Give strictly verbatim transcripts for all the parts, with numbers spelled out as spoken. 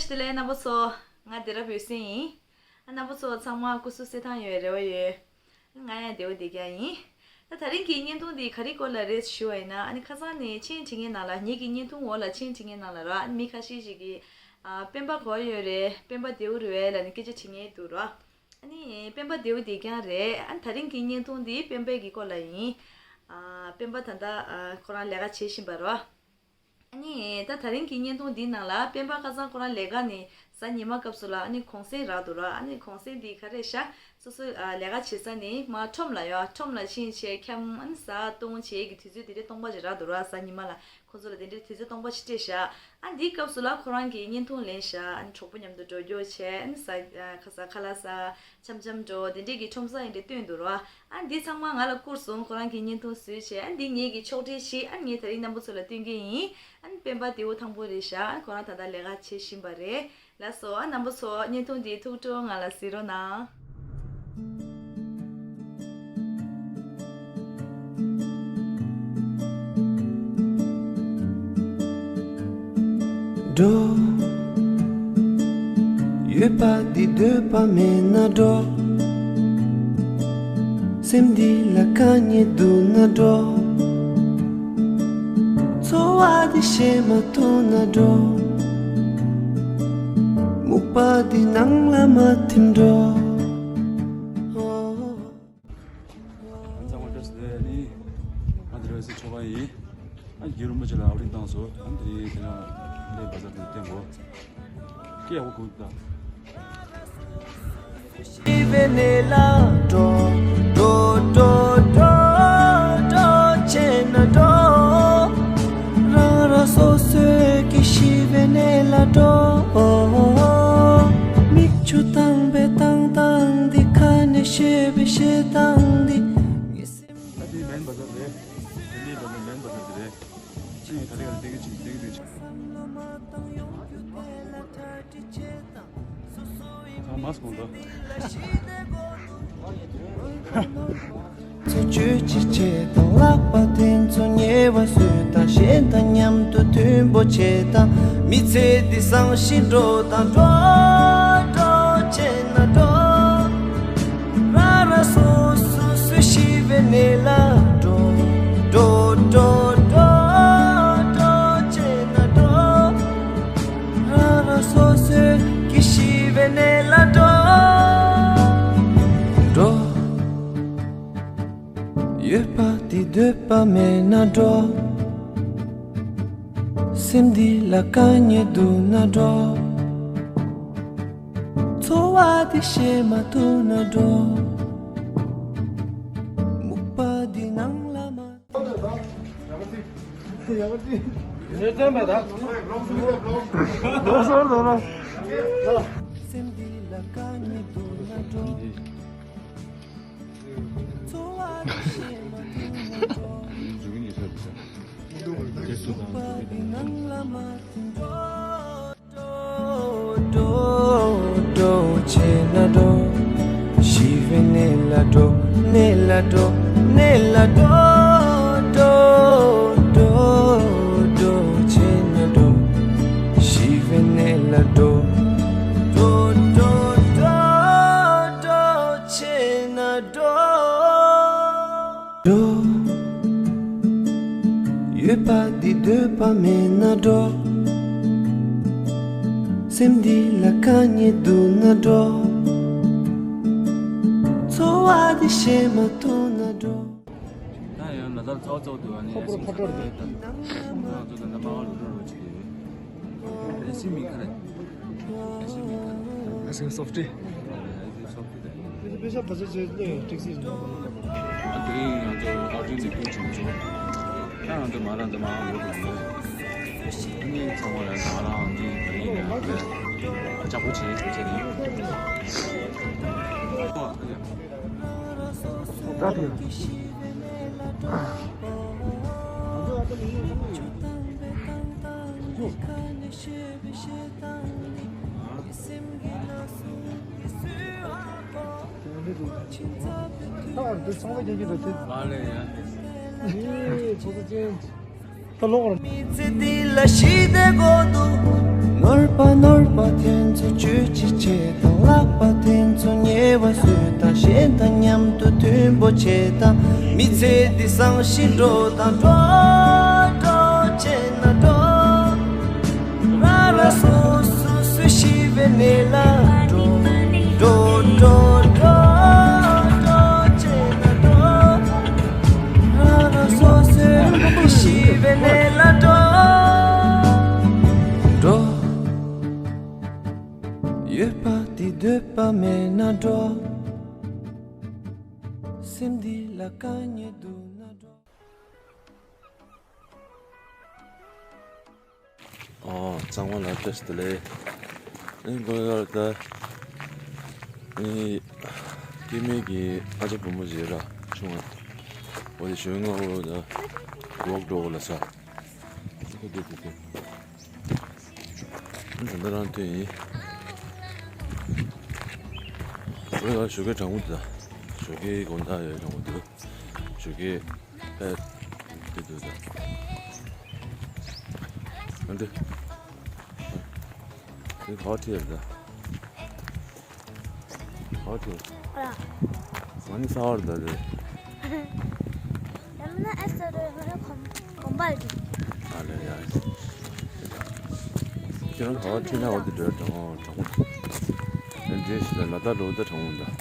ཆེད་ལས་རྣམ་པ་ཚོ། ང་སྡེ་རབ་འོད་ཟེར་ཡིན། ཨ་རྣམ་པ་ཚོ་ཚང་མ་སྐུ་གཟུགས་གསལ་ཐང་ཡོད་རེ་བ་ཡོད། ང་ཡང་བདེ་བོ་བདེ་རྐྱང་ཡིན། ད་དེ་རིང་གི་བརྙན་ཐུང་འདི་ག་རེ་སྐོར་ལ་རེད་ཞུ་བ་ཡིན་ན། ཨ་ནི་ཁ་སང་ནས་མཆན་བྲིས་མཁན་ནང་ལ། ངེད་ཀྱི་བརྙན་ཐུང་འོག་ལ་མཆན་བྲིས་མཁན་ནང་ལ་ར། ཨ་ནི་མི་ཁ་ཤས་ཤིག་གིས། ཨ་སྤེན་པ་ག་པར་ཡོད་རེད། སྤེན་པ་བདེ་བོ་རེད་པས་ལབ་ནས་སྐད་ཆ་དྲི་མཁན་འདུག་ར། ཨ་ནི་སྤེན་པ་བདེ་བོ་བདེ་རྐྱང་རེད། ཨ་ནི་དེ་རིང་གི་བརྙན་ཐུང་འདི་སྤེན་པའི་གི་སྐོར་ལ་ཡིན། ཨ་སྤེན་པ་ད་ལྟ་ཨ་ཁོ་རང་ལས་ཀ་བྱེད་བཞིན་པ་རེད། ཨ་ནི་ད་དེ་རིང་གི་བརྙན་ཐུང་འདི་ནང་ལ་སྤེན་པ་ཁ་སང་ཁོ་རང་ལས་ཀ་ནས་གཟའ་ཉི་མ་སྐབས་སུ་ལ། ཨ་ནི་གུང་སེང་རག་འདུག་ར། ཨ་ནི་གུང་སེང་འདི་ག་རེ་ཤག་སོ་སོ་ཨ་ལས་ཀ་བྱེད་ས་ནས་མར་ཁྲོམ་ལ་ཡོད། ཁྲོམ་ལ་ཕྱིན་བྱས་འཁྱམ། ཨ་ནི་གཟའ་བཏུང་བྱེད་ཀྱི་དུས་ཚོད་དེ་འདྲ་སྟོང་པ་ཞིག་རག་འདུག་ར། གཟའ་ཉི་མ་ལ། ཁོ་ཚོ་ལ་དེ་འདྲའི་དུས་ཚོད་སྟོང་པ་ཞིག་སྤྲད་ཤག་ཨ་འདིའི་སྐབས་སུ་ལ་ཁོ་རང་གིས་བརྙན་ཐུང་ལེན་ཤག་ཨ་ནི་གྲོགས་པོ་མཉམ་དུ་འགྲོ་རྒྱུ་བྱས། ཨ་ནི་གཟའ་ཨ་ག་ས་ཁ་ལག་ཟ། འཆམ་འཆམ་འགྲོ། དེ་འདྲའི་གི་ཁྲོམ་ས་ཡིན་འདྲ་སྟོན་འདུག་ར། ཨ་ནི་འདི་ཚང་མ་ང་ལ་བསྐུར་སོང་། ཁོ་རང་གིས་བརྙན་ཐུང་བཟོས་བྱས། ཨ་ནི་འདི་ངེད་ཀྱི་ཕྱོགས་སྒྲིག་ཞིག་ཨ་ནི་ངས་དེ་རིང་རྣམ་པ་ཚོ་ལ་སྟོན་གྱི་ཡིན། ཨ་ནི་སྤེན་པ་བདེ་བོ་ཐང་པོ་རེད་ཤག་ཨ་ནི་ཁོ་རང་ད་ལྟ་ལས་ཀ་བྱེད་བཞིན་པ་རེད། ལགས་སོ། ཨ་རྣམ་པ་ཚོ་བརྙན་ཐུང་འདི་ཐུགས་སྤྲོ་ང་ལ་གཟིགས་རོགས་གནང་། འགྲོ། ཡོད་པ་འདི་འདོད་པ་མེད་ན་འགྲོ། སེམས་འདི་ལ་དཀའ་ངལ་འདུག་ན་འགྲོ། འཚོ་བ་འདི་བཤད་མ་ཐུབ་ན་འགྲོ། སྨུག་པ་འདི་ནང་ལ་མ་ཐིམ་འགྲོ། ཚང་མ་བཀྲ་ཤིས་བདེ་ལེགས། ང་འདི་རེད་ཟེར་ཆོག་པ་ཡིན། ཨ་རྒྱལ་རིན་པོ་ཆེ་ལ་ཨ་བ་རི་བཏང་སོང་། ཨ་དེ་རིང་དེ་ན་ལས་བ་ཟ་དེ་བསྟན་གོ། སྐད་ཡག་པོ་གོ་ད། ཤི་བའི་གནས་ལ་འགྲོ། འགྲོ་འགྲོ་འགྲོ་འགྲོ་བྱས་ན་འགྲོ། རང་རང་སོ་སོའི་གི་ཤི་བའི་གནས་ལ་འགྲོ། མིག་ཆུ་བཏང་བའི་བཏང་སྟངས་འདི། ཁ་ནས་བཤད་པའི་བཤད་སྟངས་འདི། ངའི་སེམས། ད་དེ་མེན་བ་ཟ་རེད། དེ་ནས་བ་ཟ་མེན་བ་ཟ་དེ་རེད། ཅི་ཡིན་ད་རེ་ག་ལ་བསྟན་གི་ཅིག་བསྟན་གི་དུས་ཅིག་ཚང་མ་སྐོང་དོ། ཚོ་བཅོས་ཅི་བྱེད་དང་། ལག་པ་དེ་ཚོ་ཉེ་བར་བཟོས་དང་། གཞན་དང་མཉམ་དུ་མཐུན་པོ་བྱེད་དང་། མི་ཚེ་འདི་བཟང་ཞིང་འགྲོ་དང་། འགྲོ་འགྲོ་བྱས་ན་འགྲོ། རང་རང་སོ་སོ་སུ་ཤི་བའི་གནས་ལ་འགྲོ། འགྲོ་འགྲོ་འགྲོ་འགྲོ་བྱས་ན་འགྲོ། རང་རང་སོ་སོའི་གི་ཤི་བའི་གནས་ལ་འགྲོ། འགྲོ། ཡོད་པ་འདི་འདོད་པ་མེད་ན་འགྲོ། སེམས་འདི་ལ་དཀའ་ངལ་འདུག་ན་འགྲོ། འཚོ་བ་འདི་བཤད་མ་ཐུབ་ན་འགྲོ། སྨུག་པ་འདི་ནང་ལ་མ། སེམས་འདི་ལ་དཀའ་ངལ་འདུག་ན་འགྲོ། འཚོ་བ་འདི་བཤད་མ་ཐུབ་ན་འགྲོ། སྨུག་པ་འདི་ནང་ལ་མ་འགྲོ། འགྲོ་འགྲོ་འགྲོ་བྱས་ན་འགྲོ། ཤི་བའི་གནས་ལ་འགྲོ། གནས་ལ་འགྲོ། གནས་ལ་འགྲོ། འགྲོ་འགྲོ་འགྲོ་བྱས་ན་འགྲོ། ཤི་བའི་གནས་ལ་འགྲོ། འགྲོ་འགྲོ་འགྲོ་འགྲོ་བྱས་ན་འགྲོ། འགྲོ། ཡོད་པ་འདི་འདོད་པ་མེད་ན་འགྲོ། སེམས་འདི་ལ་དཀའ་ངལ་འདུག་ན་འགྲོ། འཚོ་བ་འདི་བཤད་མ་ཐུབ་ན་འགྲོ། ད་ཡང་ན་ད་ཚོགས་ཚོགས་འདུག་ཨ་ནི་ཁོ་པོ་ཕོ་ཊོ་རེད། ད་ཁོང་ཚོ་ད་ནམ་ཨ་ལུ་རུ་རུ་ཅིག་ཡོད། ཨེ་སི་མི་ཁ་རེད། ཨེ་སི་མི་ཁ་རེད། ཨེ་སི་སོབ་ཊི། ཨེ་སི་སོབ་ཊི་ད་ཡིན། དེ་ཚོ་པེ་ཤ་བ་ཚོ་ཚོས་ལོས་ཊེག་སི་རེད། ཨ་དེ་རིང་ང་ཚོ་ཨར་ཇུན་ནས་སྐྱོན་བྱུང་བྱུང་། ད་ང་ཚོ་མ་རང་ཚོ་མ་ཨ་ལུ་རུ་རུ་ཡོད། ཨ་ནི་ཚང་མ་ཡང་ང་རང་ཨ་ནི་དེ་རིང་ཡང་ལས་ལྕགས་པོ་བྱེད་བྱེད་ཀྱི་ཡིན། ད་དེ། ད་ལོག་ར། མི་ཚེ་འདི་ལ་ཞི་བདེ་དགོས་འདུག་ནོར་བ་ནོར་བ་དེ་ཚོ་བཅོས་ཅི་བྱེད་དང་། ལག་པ་དེ་ཚོ་ཉེ་བ་བཟོས་དང་། གཞན་དང་མཉམ་དུ་མཐུན་པོ་བྱེད་དང་། མི་ཚེ་འདི་བཟང་ཞིག་འགྲོ་དང་། འགྲོ་འགྲོ་བྱས་ན་འགྲོ། ར་ར་སོ་སོ་སུ་ཤི་བའི་གནས་ལ་འགྲོ། འགྲོ་འགྲོ་འགྲོ་འགྲོ་བྱས་ན་འགྲོ། ར་ར་སོ་སོ་སུ་ཤི་བའི་གནས་ལ་འགྲོ། འགྲོ། ཡོད་པ་འདི་འདོད་པ་མེད་ན་འགྲོ། སེམས་འདི་ལ་དཀའ་ངལ་འདུག་ན་འགྲོ། ཨོ། གཙང་མ་ལ་བཀྲ་ཤིས་བདེ་ལེགས། ཨེ་གོ་ཡོད་ད། ཨེ་སྐྱེ་དམན་གྱི་ཨ་ཅག་བུ་མོ་ཞིག་ར་ཆུང་བ། འོ་དེ་ཞོན་ང་འོ་ད་གྲོགས་འགྲོ་ལ་ས། ཨེ་དེ་དེ་དེ། ཨ་ད་ལྟ་རང་ཐོན་ཡིན། འོ་ཡ་ཞོགས་ཀའི་གྲང་མོ་འདུག་ད། ཞོགས་ཀའི་དགོང་དག་ཡོད་གྲང་མོ་འདུག་ཞོགས་ཀའི་ཕེབས་དེ་འདུག་ད། ཨ་འདི། དེ་ག་བ་ཁྲིད་ཡོད་ད། ག་བ་ཁྲིད། ཨ་ར། ང་ནི་ས་བར་ད་རེད། ཡང་མིན་ན་ཨེ་ས་རེད། ང་ནི་གོམ་གོམ་པ་རེད། ཨ་ལེ་ཡ། ཁྱེད་རང་ག་བ་ཁྲིད་ན་འོ་དེ་འདྲ་གྲང་མོ་གྲང་མོ། ཨ་འདྲེ་ཞིག་ལ་ལ་དྭགས་འགྲོ་ད་གྲང་མོ་འདུག་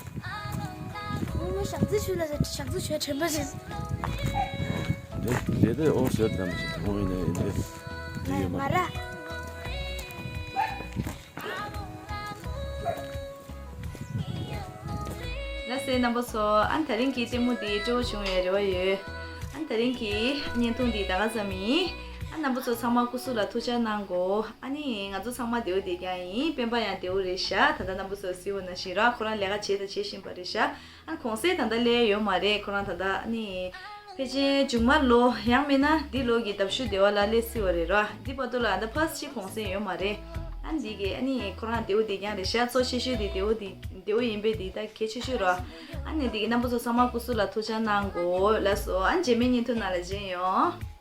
ངོ་མ་ཞག་རྩི་ཆུ་ལ་ཞག་རྩི་ཆུ་དྲན་པ་རེད། འདི་འདི་དེ་ཨོ་ཟེར་དམ་ཞིག་དང་ཡིན་ནའི་འདི་འདི་ཡོད་མ་ང་ར། ལགས་སེ་རྣམ་པ་ཚོ། ཨ་ནི་དེ་རིང་གི་ལྟད་མོ་འདི་སྤྲོ་བོ་བྱུང་བའི་རེ་བ་ཡོད། ཨ་ནི་དེ་རིང་གི་བརྙན་ཐུང་འདི་ད་ག་ཙམ་ཡིན། ཨ་རྣམ་པ་ཚོ་ཚང་མ་སྐུ་གཟུགས་ལ་ཐུགས་ཅག་གནང་གོ་ཨ་ནི་ང་ཚོ་ཚང་མ་བདེ་བོ་བདེ་རྐྱང་ཡིན། སྤེན་པ་ཡང་བདེ་བོ་རེད་ཤག་ད་ལྟ་རྣམ་པ་ཚོ་གཟིགས་པ་ནང་བཞིན་ར། ཁོ་རང་ལས་ཀ་བྱེད་དང་བྱེད་བཞིན་པ་རེད་ཤག་ཨ་གུང་སེང་ད་ལྟ་སླེབས་ཡོད་མ་རེད། ཁོ་རང་ད་ལྟ་ཨ་ནི་ཕལ་ཆེར་མཇུག་མ་ལོ་ཡང་མིན་ན་འདི་ལོ་གི་ཟླ་བཞི་འདི་པ་ལ་སླེབས་སྲིད་པ་རེད་ར། འདི་བར་དུ་ལ་ད་ཕར་སི་ཅིག་གུང་སེང་ཡོད་མ་རེད། ཨ་འདི་གི་ཨ་ནི་ཁོ་རང་བདེ་བོ་བདེ་རྐྱང་རེད་ཤག་གཙོ་ཆེ་ཤོས་དེ་བདེ་བོ་དེ་བདེ་བོ་ཡིན་པས་དེ་ད་གལ་ཆེ་ཤོས་ར། ཨ་ནི་འདི་གི་རྣམ་པ་ཚོ་ཚང་མ་སྐུ་གཟུགས་ལ་ཐུགས་ཅག་གནང་གོ་ལགས་སོ། ཨ་རྗེས་མའི་བརྙན་ཐུང་ནང་ལ་མཇལ་ཡོང་།